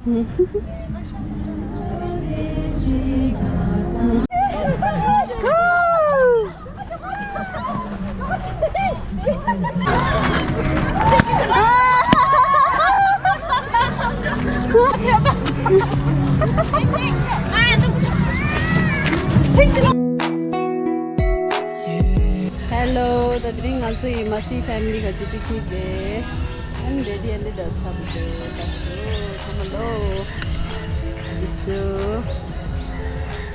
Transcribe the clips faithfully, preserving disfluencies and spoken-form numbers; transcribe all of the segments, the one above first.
Hello, ད་དེ་རིང་ང་ཚོ་ཡི་མ་སི་ཕེ་མི་ལི་ག་ཅི་པིག་ནིག་དེ། ཨན་རེ་ཌི་ཨན་དེ་འདྲ་ཆགས་པ་དེ་ད་ཤོ་ཚང་མ་ལོ། ཨ་དེ་ཤོ།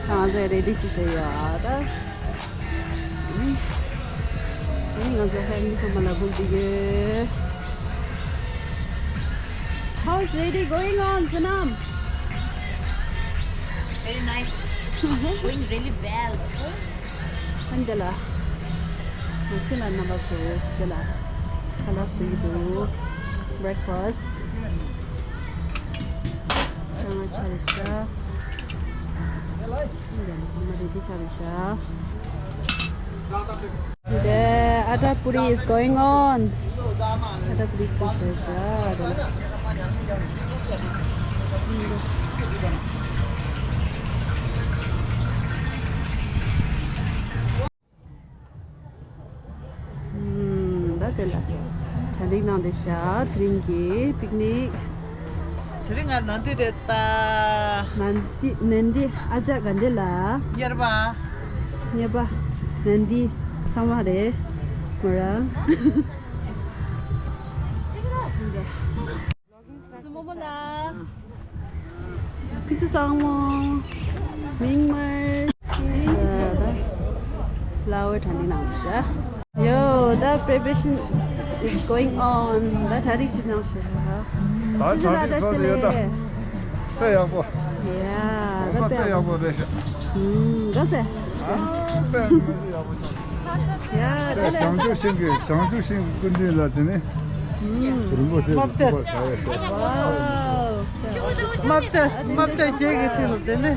ད་ང་ཚོ་རེ་ཌི་ཅི་བྱས་ཡོད་ཨ་ད། ཨ་ནི་ང་ཚོ་ཕེ་མི་ལི་ཚང་མ་ལ་སྒུག་བསྡད་ཡོད། How's ready going on, Sonam? Very nice. Going really well. ཨན་དེ་ལ། ང་ཚོ་ལ་རྣམ་པ་ཚོ་དེ་ལ་ཁ་ལག་བཟོ་གི་འདུག Breakfast. ཅང་ང་ཆ་རེ་ཤ། ཨན་དེ་ལ་ཚང་མ་རེ་ཌི་ཆ་རེ་ཤ། The atta puri is going on. Atta puri is going on. ད་དེ་ལ་གྲ་སྒྲིག་གནང་བསྡད་ཤག་དེ་རིང་གི་པིག་ནིག་དེ་རིང་ང་ནན་ཏི་རེད་ད། ནན་ཏི་ནན་ཏི་ཨ་ཅག་ག་འདི་ལ། གཉེར་པ། གཉེར་པ། ནན་ཏི་ཚང་མ་རེད། མོ་རང་། ཀུན་སྤྱོད་བཟང་མོ། མིག་དམར། ད་ད་ཕ་ལ་ཝར་གྲ་སྒྲིག་གནང་ཤག Yo, the preparation is going on. ད་གྲ་སྒྲིག་བྱེད་གནང་ཤག་ད་ཆུ་ཆུ་ད་གྲ་སྒྲིག་ད་ཤག་ལེ། དཔེ་ཡག་པོ། ཡ། ད་དཔེ་ཡག་པོ་རེད་ཤག་ཨུམ། ག་ཟེ། ཨ་དཔེ་ཡག་པོ་བྱུང་། ཡ། ད་ལེ། བྱང་ཆུབ་ཤིང་གི་བྱང་ཆུབ་ཤིང་གི་སྐུ་མདུན་ལ་དེ་ནི། ཨུམ། རིན་པོ་ཆེ་དམག་རྒྱལ། ཐུགས་པ་བྱ་ཡ་ཟེར། ཝའོ། དམག་རྒྱལ་དམག་རྒྱལ་རྒྱལ་གྱི་ཐད་ལ་དེ་ནི་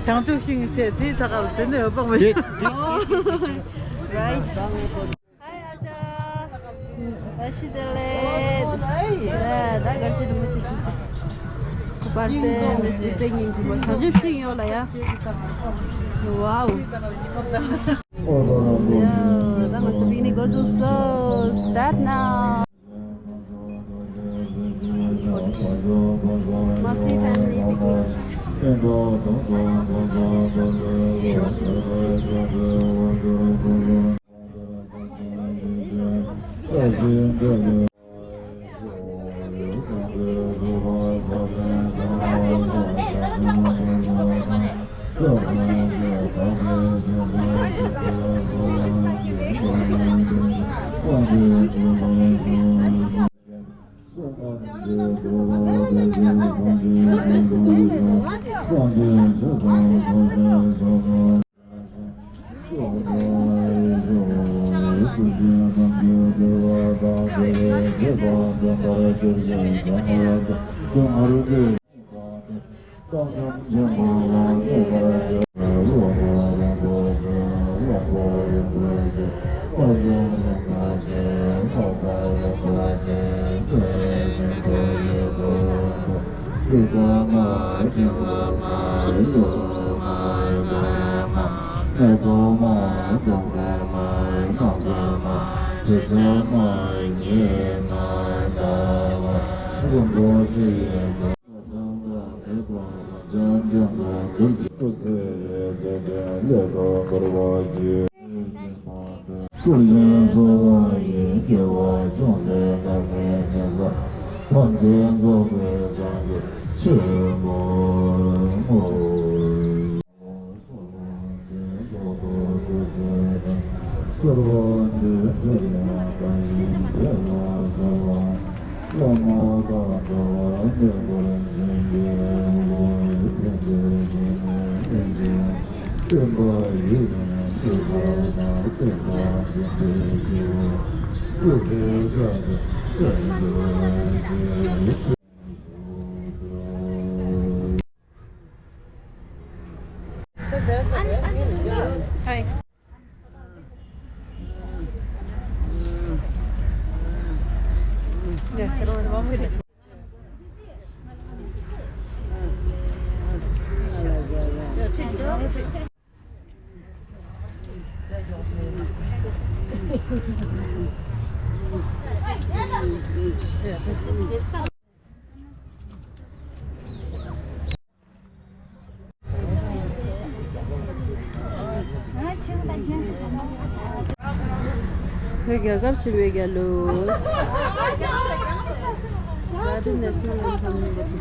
བྱང་ཆུབ་ཤིང་གི་ཆེད་དེའི་ཐད་ཀ་ལ་དེ་ནི་འོད་དཔག་མེད། Right. Hi, Acha. བཀྲ་ཤིས་བདེ་ལེགས། ད་བཀྲ་ཤིས་རིན་པོ་ཆེ། གུས་པར་བསྟེན། མི་སྲིད་པའི་སྙིང་རྗེ་པོ། བྱང་ཆུབ་ཤིང་ཡོད་ལ་ཡ། Wow. Yeah, ད་ང་ཚོ་པིག་ནིག་འགོ་བཙུགས་སོང་། Start now. Masi family picnic. བོད་རྒྱལ་ཁབ་ཆེན་པོའི་རྒྱལ་གླུ། Guardian National Anthem གཉིས་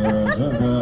པོ་ཚུགས་སོང་།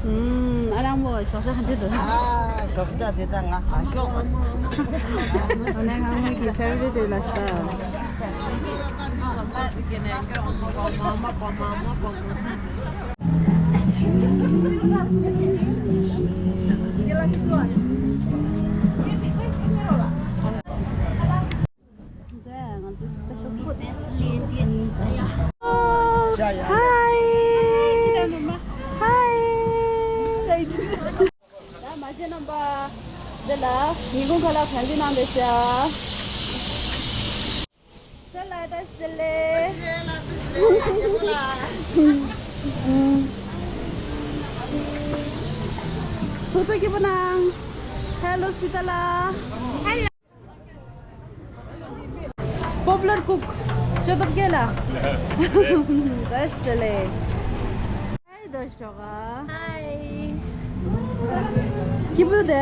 ཨུམ། ཨ་ལགས་མོ་ཞོགས་ཇ་ཧ་འདྲི་འདུག་ཨ། ཞོགས་ཇ་དེ་ད་ང་ཨ་ཞོག་ཨ་ནི་ང་མོ་གི་ཕེ་ཝ་རི་ཊི་དེ་ལ་ཤ་སྟག་འདི་ང་ཚོའི་special food. Hi. Hi. ད་མ་བྱན་རྣམ་པ། འདི་ལ་ཉིན་གུང་ཁ་ལག་གང་ཅི་གནང་འདུག་ཤག་ས་ལ་ད་ཞི་ལེ། ཐུགས་རྗེ་ཆེ་པོ་གནང་། Hello སི་ཏ་ལ། Popular cook ཇོ་ཏོབ་རྒྱལ་ལགས། བཀྲ་ཤིས་བདེ་ལེགས། Hi རྡོ་ཞོག་ག Hi. སྐྱིད་པོ་འདུག་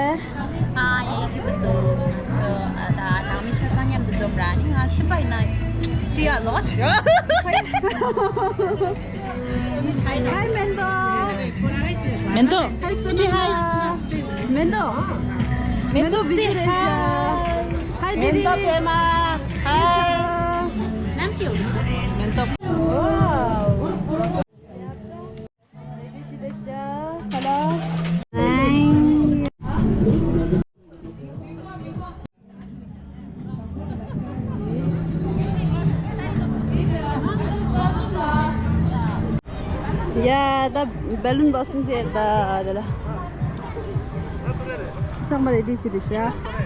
ཨ་ཡེ་སྐྱིད་པོ་འདུག་ང་ཚོ་ཨ་ད་ནང་མི་ཆ་ཚང་མཉམ་དུ་འཛོམས་ར། ནི་ང་སེམས་པ་ཡིན་ན་ཅི་ཡ་ལོག་ཤོག Hi མེན་ཏོ། མེན་ཏོ། Hi སུ་ནི། Hi མེན་ཏོ། མེན་ཏོ་བི་ཟི་རེད་ཤག Hi དི་དི། མེན་ཏོ་པད་མ། Hi མེན་ཏོ། Wow. Hi. ཡ་ད་balloon busting བྱས་ད་དེ་ལ། ཚང་མ་ready བྱས་ཏེ་ཤག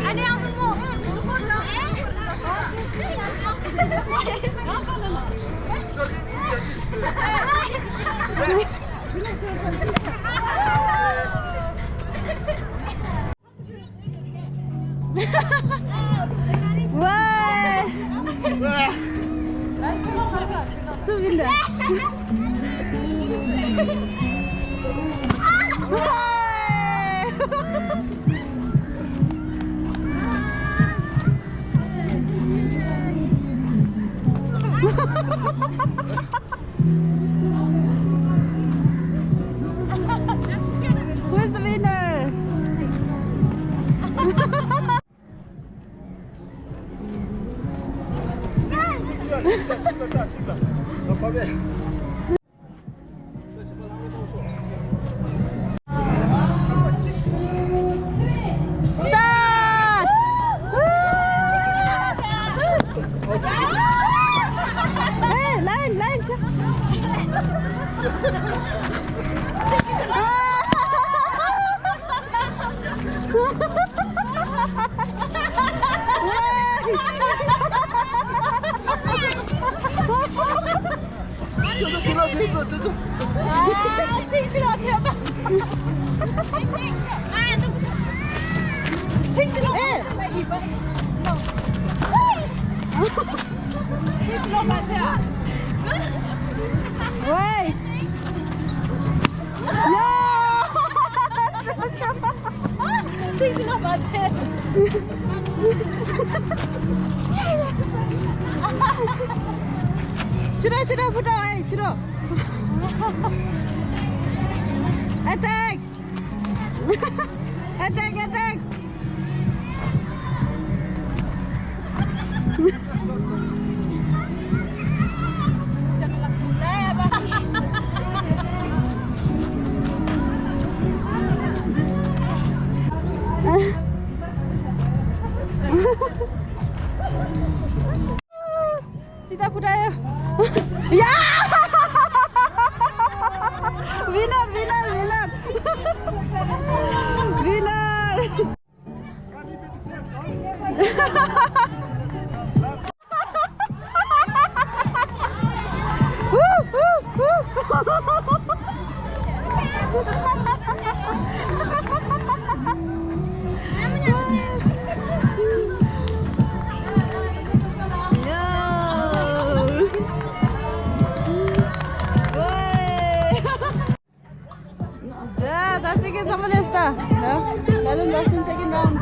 Allez, un mouvement. Ouais. Souvenir. Who's the winner? Start! Hey, line, line, ཁྱོད་ཚོ་ཕྱི་ལོགས་ཕེབས་སོང་། ཁྱོད་ཚོ། ཨ། ཐེངས་ཕྱི་ལོགས་ཕེབས་པ། ཐེངས་ཕྱི་ལོགས་ཨེ། ཐེངས་ཕྱི་ལོགས་མ་ཐེངས་ཨ། ཝེ། ཡ། ཐེངས་ཕྱི་ལོགས་མ་ཐེངས། ཕྱི་རོ་ཕྱི་རོ། ཕུ་ཏྲ་ཨེ་ཕྱི་རོ། Attack! Attack, attack! Sita Putaya. Yeah! Winner, winner, winner. Winner. ད་ད་ཅིག་གི་ཚང་མ་ལས་ད། ད་ལ་ལ་ལ་སུན་second round.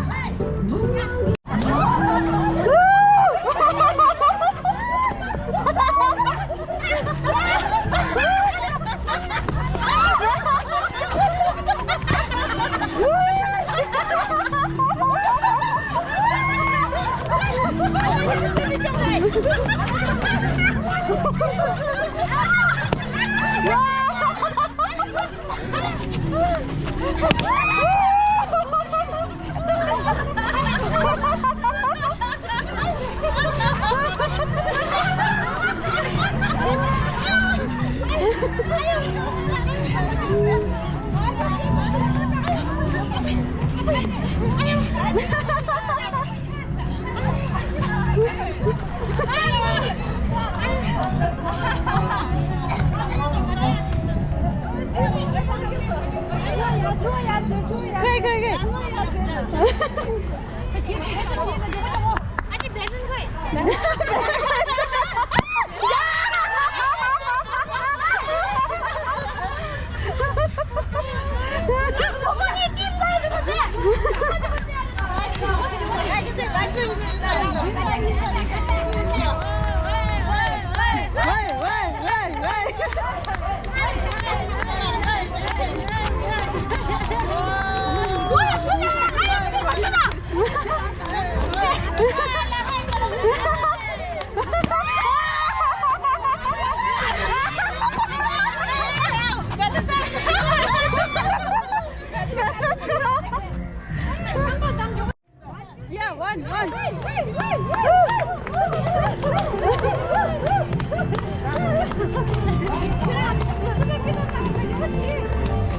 Yeah, one, one.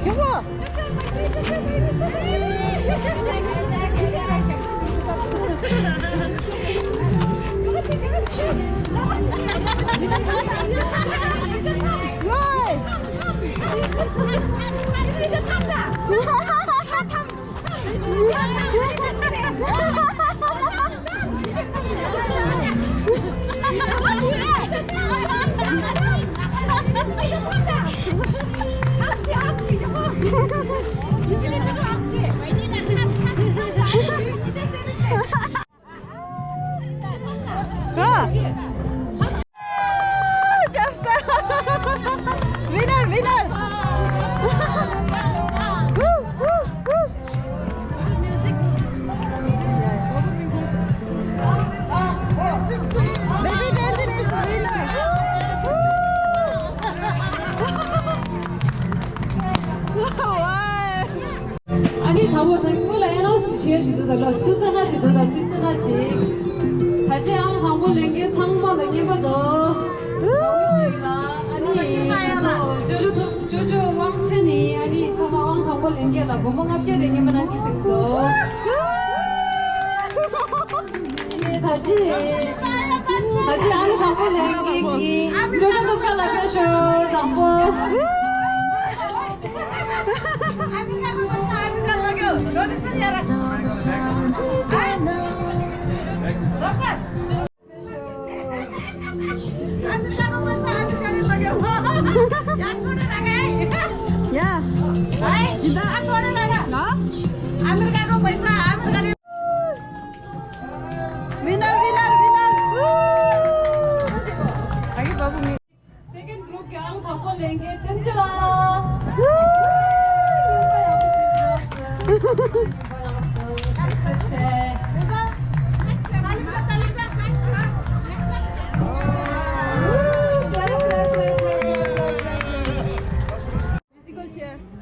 Come on. Winner, winner! Woo, woo, woo! Baby Nandini is the winner! Wow! ཨ་ནི་དང་པོ་ད་སྔོན་ལ་ཨེ་ནོ་སི་ཞེས་ཞུ་འདུག་ད་ལ་སུ་ཙ་ན་ཅི་འདུག་ད་སུ་ཙ་ན་ཅི། ད་ཅི་ཨང་དང་པོ་ལེན་མཁན་ཚང་མ་ལ་རྔན་པ་འདུག་ཨ་ནི་ཅོ་ཅོ་ཐུབ་ཅོ་ཅོ་དབང་ཆེན་ནི་ཨ་ནི་ཚང་མ་ཨང་དང་པོ་ལེན་མཁན་ལ་སྒོར་མོ་ལྔ་བརྒྱ་རེ་རྔན་པ་གནང་གི་ཟེར་གི་འདུག་ད་ཅི་ད་ཅི་ཨང་དང་པོ་ལེན་མཁན་གྱི་ཅོ་ཅོ་ཐུབ་ཁ་ལ་ཁ་ཤོ་དང་པོ། या। भाइ, जिन्दा। छोडेर लगा। ल। अमेरिकाको पैसा, अमेरिकाले। Winner, winner, winner. Woo! Second group ཀྱི་ཨང་དང་པོ་ལེན་མཁན་བསྟན་འཛིན་ལགས། Musical chair.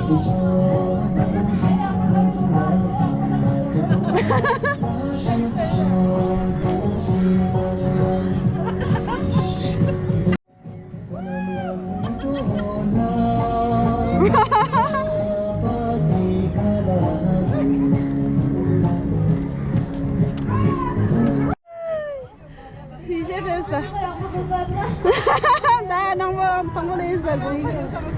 ཡིད་ཆེས་ཐེབས་ས། ད་ནང་པ་དང་པོ་ལས་ས་དགོས།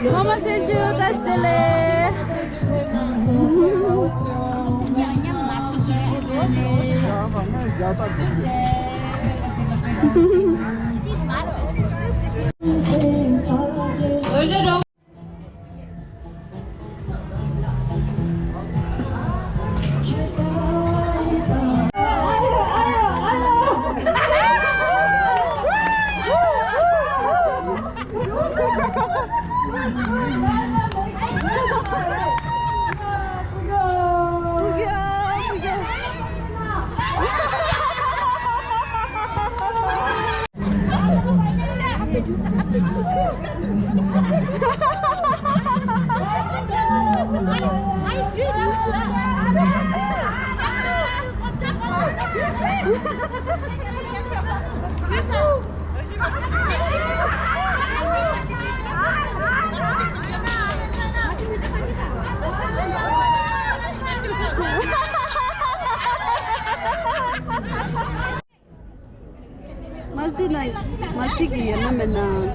ཕ་མ་ཚེ་ཞུ་བཀྲ་ཤིས་བདེ་ལེགས། མ་གཟིགས་ན། མ་གཟིགས་ཀྱི་ཡོད་ན་མེད་ན། བློ་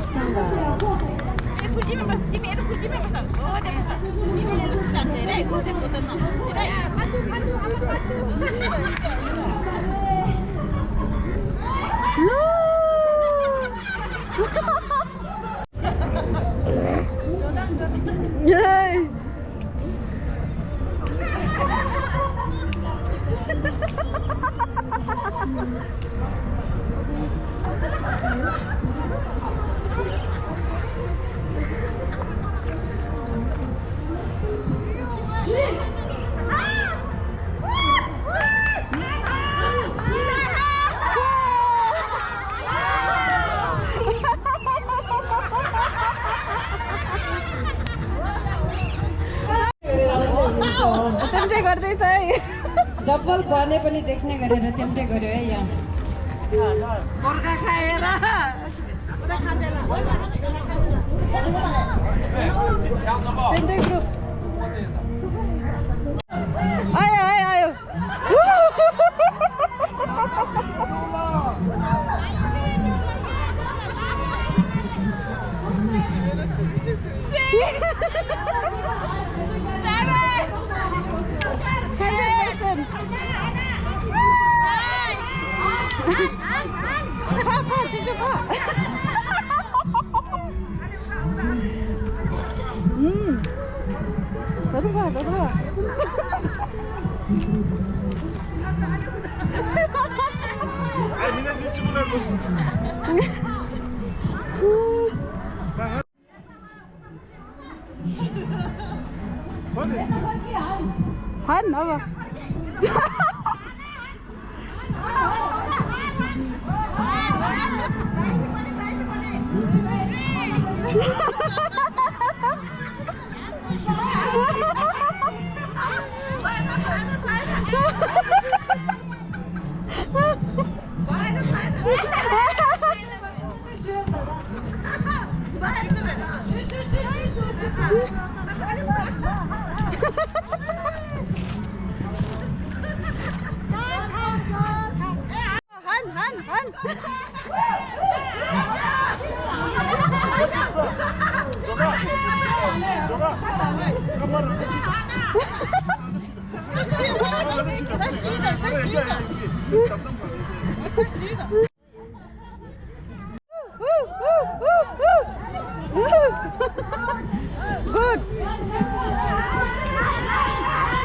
བཟང་ལགས། डबल बाने पनि देख्ने गरेर त्यम्टे गऱ्यो है यहाँ। गोर्खा खाएर। Twenty group. Ayo, ayo, ayo. Hundred percent. ཕ་ཕ་ཅི་ཅི་ཕ། ད་དུ་བ་ད་དུ་བ། ཧན་ཨ་བ། ཧན་ཧན་ཧན། Good.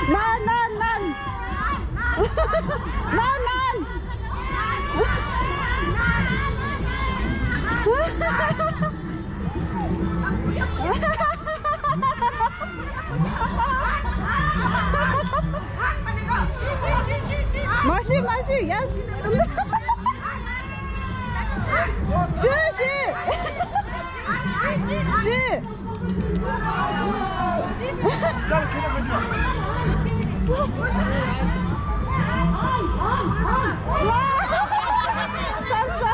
Nan, nan, nan. Nan, nan. Mashi, mashi, yes. Shi, shi. Shi. Sarsa.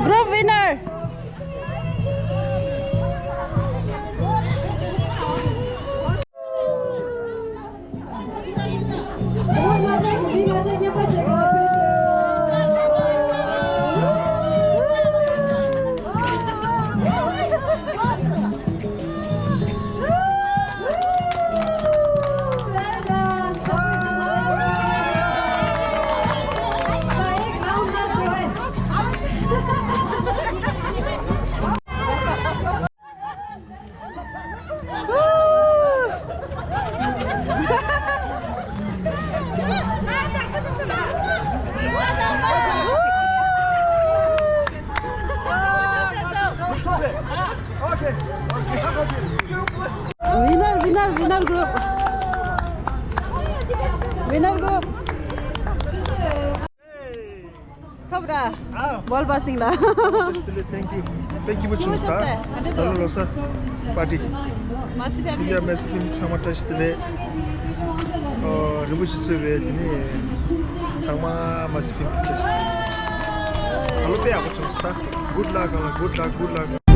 Group winner. Winner, winner, winner group. Winner group. ཐོབ་ར། ཨ། བོལ་བ་སིང་ལ། Thank you. Thank you very much. ད་ལོ་ལོ་ས་པར་ཊི། མ་སི་ཕེ་མི་ལི། ཡ་མ་སི་ཕེ་མི་ལི་ཚང་མ་བཀྲ་ཤིས་བདེ་ལེགས། ཨོ་རིན་པོ་ཆེ་གཙོས་པའི་དེ་ནི་ཚང་མ་མ་སི་ཕེ་མི་ལི་བཀྲ་ཤིས་བདེ་ལེགས། ད་ལོ་དཔེ་ཡག་པོ་བྱུང་སོང་ད། Good luck. Good luck. Good luck.